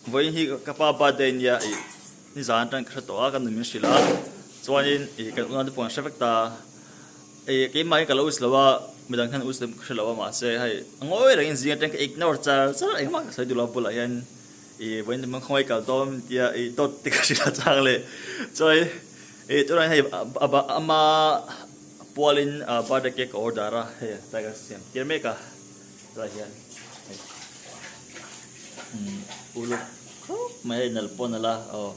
Vawiin hi ka pa birthday nia ih nizan atang ka hre tawh a ka nun min hrilh a chuanin ih kan unau te pawh an hre vek ta ih keimah hi ka lo us lo a midang hian us ka hre lo a mahse hei a ngawi rengin zing atang ka ignore char char engmah ka sawi duh lo a bulah hian ih vawiin tumah khawngaih kal dawn tia ih dawt te ka hrilh a chang leh chuan ih tunah hian hei ama pualin birthday cake ka order a hei tlai ka siam tir mek a. Tunah hian hei uluk khawp mai a inalh pawh nalh a aw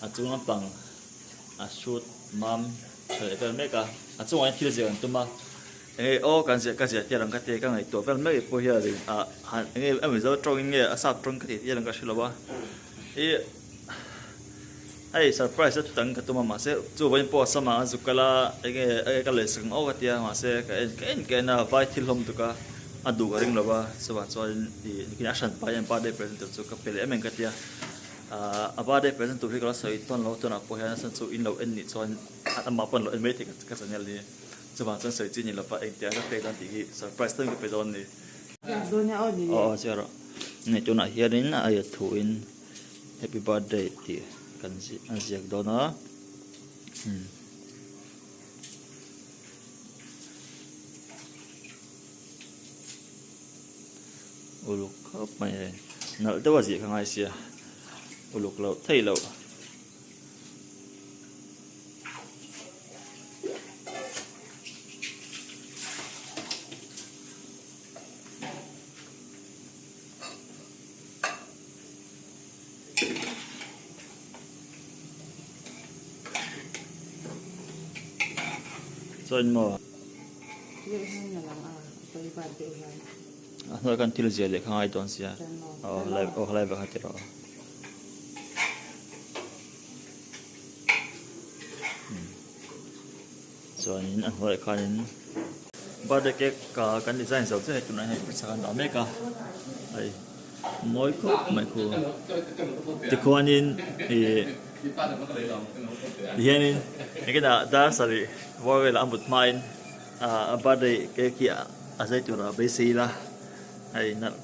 a chung lampang a hrut mam tha leh vel mek a a chungah hian thil ziah kan tum a enge aw kan ziah ka ziah tir ang ka ti ka ngaihtuah vel mek pawh hian ah han enge a mizo tawngin nge a sap tawng ka tih tir ang ka hre lo a ih. Hei surprise a thutang ka tum a mahse chu vawiin pawh sama a zuk kal a enge enge ka lei sak ang aw ka tia mahse ka en ka en ka en a vai thil hlawm tuk a a duh ka ring lo va chuvang chuan ih nikin a hran pa hian birthday present tur chu ka pe leh em em ka tia ah a birthday present tur hi ka lo sawi tawn lo tunah pawh hian a chhan chu in lo en nih chuan amah pawh an lo en mai thei ka channel hi chuvang chuan sawi chi ni lo va engtiang ka pek dawn tih hi surprise takin ka pe dawn a ni. Aw aw chiah rawh hei tunah hianin a aia thuin. Happy birthday tih kan a ziak dawn a umm uluk khawp mai hei nalh deuh a ziah kha ngai sia uluk loh theih loh. Chuan maw a hnuai khan thil zia leh kha ngai dawn sia aw helai aw helai vek kha ti rawh chuanin a hnuaiah khanin birthday cake kan design zo chiah hei tunah hian pawisa kan dah mek a hei mawi khawp mai khu tikhuanin ih tihianin engtin ah dar sarih bawr velah a mut hmain ah birthday cake hi a zai tur a beisei ila hei nalh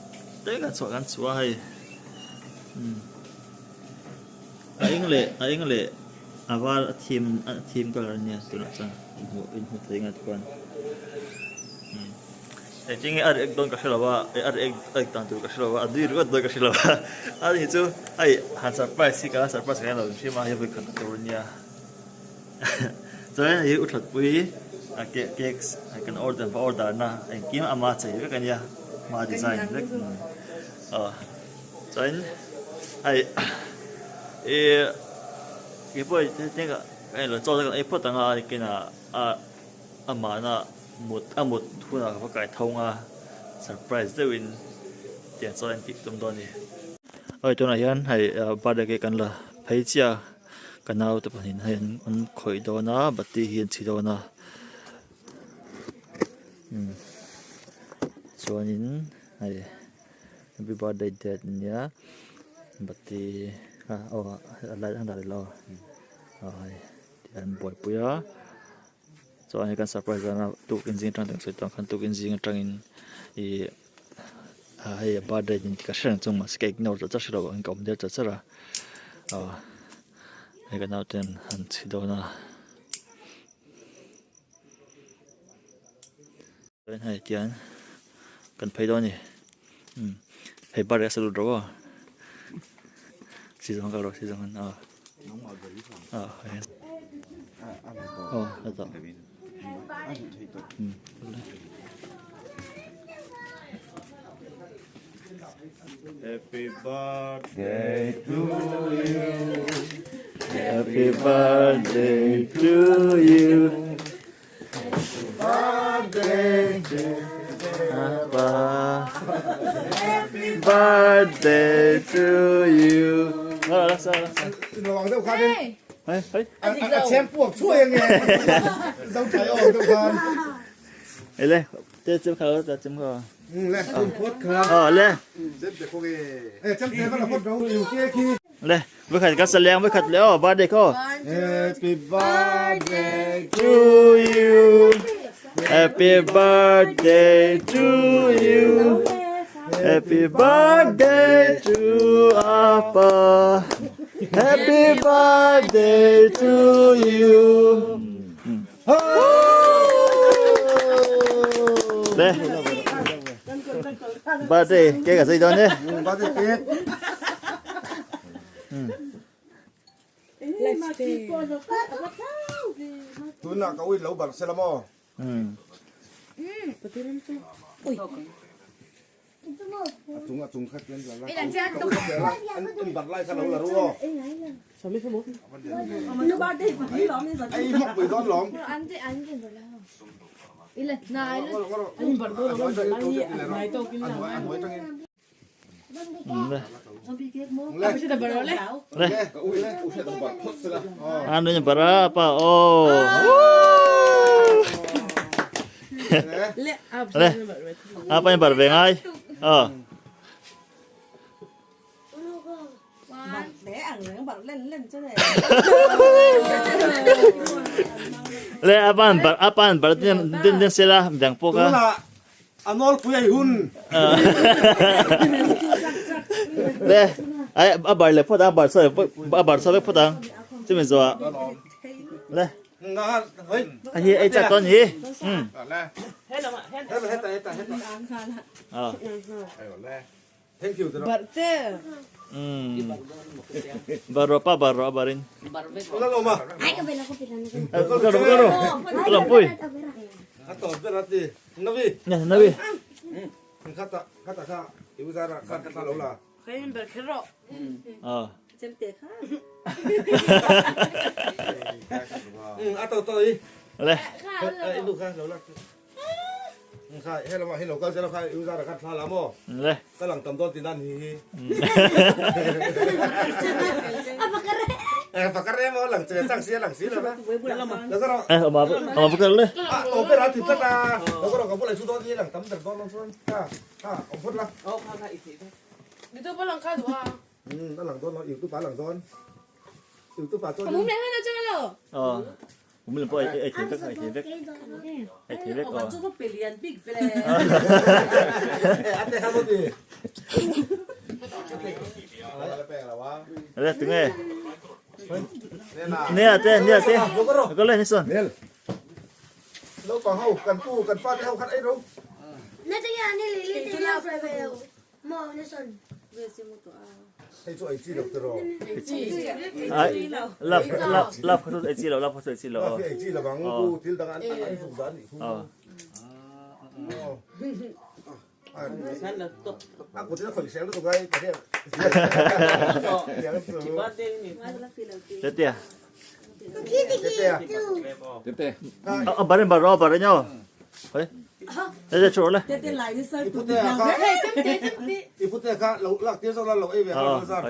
deuhin kan chhuah kan chhuah a hei umm. A eng leh a eng leh a var a thim a thim colour ania tunah chuan inhmuh inhmu thei ngat khuan umm engtin nge a react dawn ka hrelo a a react a react dan tur ka hrelo a a nui ringawt dawn ka hrelo a a ni chu hei han surprise hi ka la surprise ka la lo hrim a hei vawi khat tur ania chuan hei u thatpui a cake cakes kan order va order na engkim ama chei vek ania ama design vek aw. Chuan hei ih keipawh hetiang ka en lo chaw te kan ei phawt ang a nikinah a amahna mut a mut hunah ka va kai tho ang a surprise deuhin tiang chuan tih tum dawn a ni. Hei tunah hian hei birthday cake kan la phei chiah a ka naute pahnih hei an khawih dawn a bati hi an chhi dawn a umm chuanin hei. Happy birthday dad ania bati a aw a light ang dah leh lo aw hei ti an buaipui a chuan hei kan surprise dan a tukin zing atang sawi tawh ang khan tukin zing atangin ih hei a birthday ni tih ka hre reng chung mahse ka ignore char char hrelo ang ka awm der char char a aw hei ka naute an chhi dawn a. Hei tian kan phei dawn a ni umm hei bar a salut rawh aw si zawng kal rawh si zawng an aw aw hei aw heta umm Happy birthday to you Happy birthday to you Happy birthday to you. Ele, te chem kha te chem kha. Le. Le, với khat ka saleng với khat le oh birthday ko. Happy birthday to you. Happy birthday to you. Happy birthday to Apa Happy birthday to you Le Birthday cake a sei dawn e Birthday cake Tunah ka ui lo barh sela maw? A chung a chung kha tian la la. An barh lai kha lo la ru aw. Ei hmawk pui dawn lawm. Ano niya bara pa oh. Le. Apa niya bar ve ngai. Oh. Le apan bar apan bar din din din sela dang po ka. A nawlpui a i hun. Le, ai a bar le phawt ang, a bar chhuak a bar chhuak vek phawt ang. Chumi zawh ah. Le. A hi ei chak tawn hi. Um. Ah. Thank you. Bar che. Um. Bar ro pa bar ro barin. Karo karo. Lampui. Navi. Navi. Khata khata kha iuzara kha kha lo la. Khain bar khero. Ah. Chemte kha. A to to i. Le. Lu kha lo la. Kha he lama he lo kal sela kha iuzara kha thla la mo. Le. Ka lang tam dawn ti nan hi hi. Eh pakar em lang che chak si lang si lo na. Lo ka ro. Eh oma oma pakar le. A o pe ra ti tlat a. Lo ka ro ka bulai chu dawn hi lang tam der dawn lo chuan. Kha kha awm phawt la. Oh kha kha i thei dawn. Ni tu pa lang kha duh a. Um a lang dawn lo YouTube ah lang dawn. YouTube ah chuan. Ka mum leh hman a chuan lo. Aw. Mum leh pawh ei thei vek ei thei vek. Ei thei vek aw. Chu va pe lian bik ve le. A te kha maw ti. Le tunge. Nia te nia te. Ka le ni son. Lo pang ho kan pu kan fa te ho khat ei ro. Na te ya ni li li te la fry ve lo. Mo ni son. Hei chu ei chi lo te ro. Ai lap lap lap kha chu ei chi lo lap kha chu ei chi lo. Lap hi ei chi lovang ku thil dang an an zuk dan nih khu. A kut in a khawih hreng lutuk ai ka hriat. Tetea. Tetea. Tete. A barin bar ro barin yo. Hoi. Tete chu le. Tete lai ni sar tu Iputea kha. Iputea kha lo lak tir zawk la lo ei ve kha lo zar.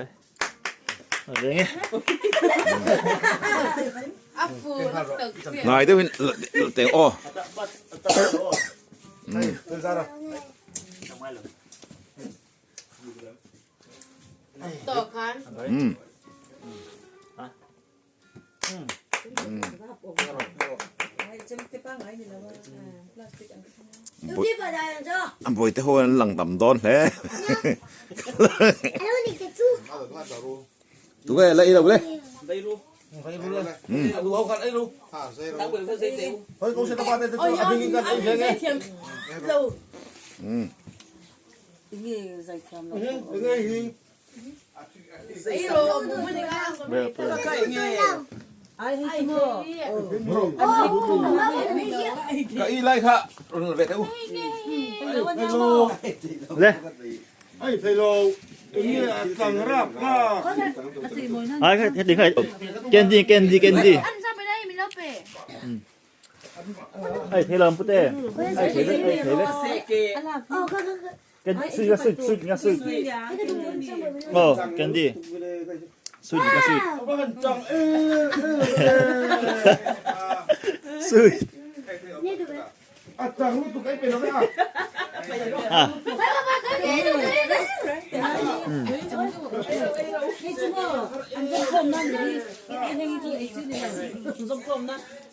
Reng e. Ngai deuhin teng aw. Hei, zara. Bawihte ho an lang tam dawn hle. Tunge la ei lo le. Ka i lai kha rawn la ve teh u. Le. Ai thei lo enge a tlang rap kha. Ai kha heti kha candy candy candy. Ai thei lo pute. Ai thei vek ai thei vek. Ken sui nga sui sui nga sui. Oh candy. Sui nga sui. Sui. A chang lutuk ei pe lo ve a. Ah.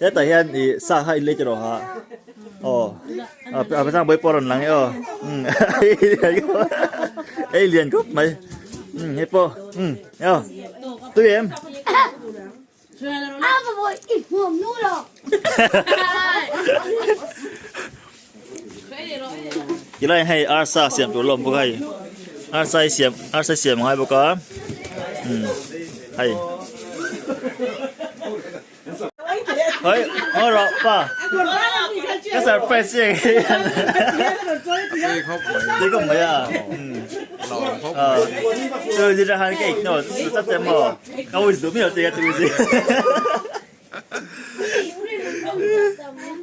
Hetah hian ih sa kha in lei ti rawh ha. Aw a pasang bawi pawh a rawn lang e aw ei lian khawp mai hei pawh aw tui em. Tilai hei arsa siam tur lawm bawk a hei arsa hi siam arsa siam a ngai bawk a hei Oi oi rawh pa ka surprise che Tui khawp mai a Chu ni ra han ka ignore chu chat che maw ka ui zu miau che ka tui chi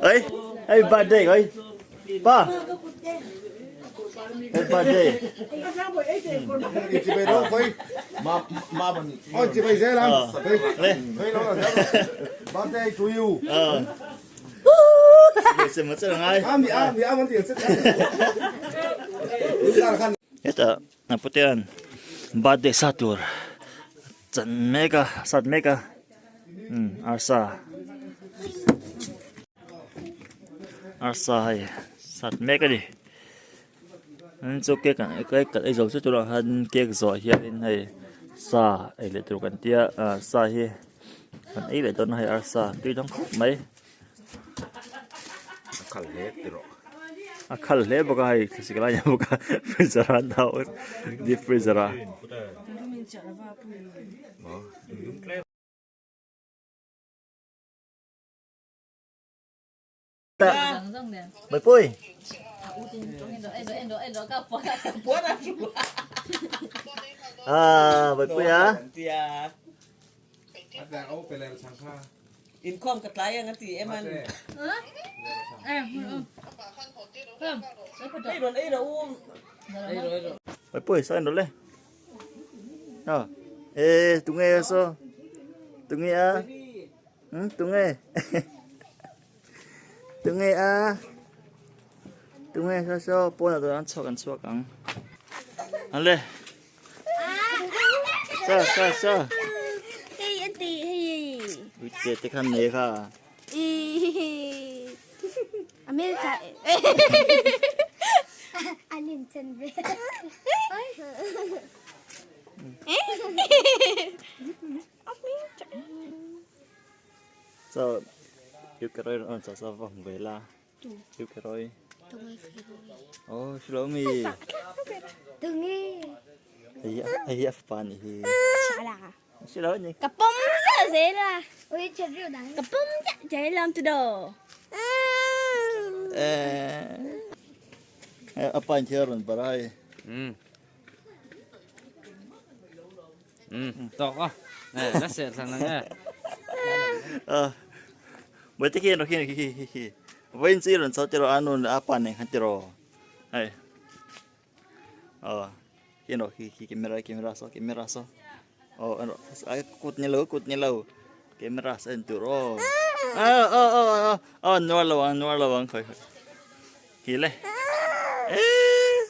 Oi happy birthday oi Pa Happy birthday Birthday to you. Hetah Napotean birthday sa tur chan mek a sat mek a arsa arsa hei sat mek a ni chu cake ang cake kan ei zo chu turah khan cake zawh hianin hei sa ei leh tur kan tia ah sa hi kan ei leh dawn a hei arsa tui dang khawp mai. A khal hle tih rawh. A khal hle bawk a hei thlasik lai a ni bawk a freezer ah an dah deep freezer ah. Baipui. Ah baipui a. Inkhawm ka tlai ang a ti em an. Ei rawn ei rawh u. Baipui sawn rawh le. Aw e tunge a saw tunge a hmm tunge tunge a tunge saw saw pawnah chuan an chhuak an chhuak ang ale saw saw saw uite te khan nei kha So, yêu cái rồi nó cho sao vòng về la. Yêu cái rồi. Oh, xin lỗi mi. Ai ai pa ni hi. Xin lỗi ni. Ka pum sa se la. Ka pum cha che lam tu do. Eh. Apa in thiaron parai. Tawk a la serh thlan ang e. Bawi te khi khi khi khi khi vawiin chu i rawn chho tiraw a nu leh a pa nen khan tiraw hei aw khi erawh khi khi camera camera saw camera saw aw erawh a kut ni lo kut ni lo camera saw en tur aw aw aw aw aw aw nuar lo ang nuar lo ang khawi khawi khi le eee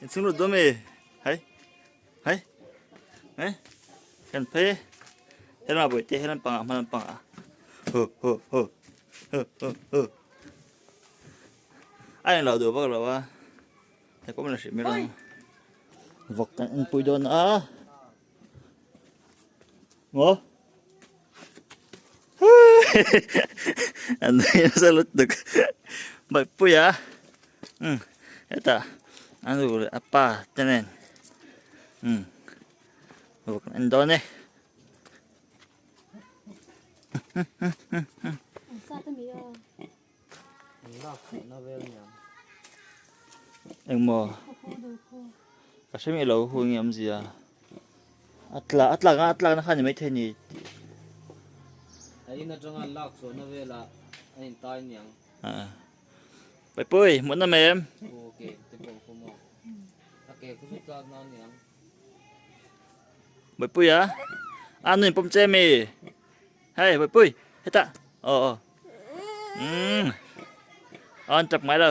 inchhung lut dawn mi hei. Hei hei kan phei helama bawihte he lampangah hma lampangah hu hu hu hu hu hu a englo duh vak lo a hei pawh min la hrilh mai rawh vawk kan en pui dawn a maw an nui nasa lutuk bawihpui a umm hetah a nu leh a pa te nen umm vawk an en dawn e. Engmaw ka hre miah lo hu nge awmzia a tla a tlak a tlakna kha ni maithei ni tih. A in atanga an lak chhuahna velah a intai niang. Paipui hmuh na mai em? Aw ke te pawh a pawm a, a ke khu chu tlakna a niang. Paipui a, a nu in pawm che mi? Hei Paipui hetah aw aw umm aw an tap ngai lo.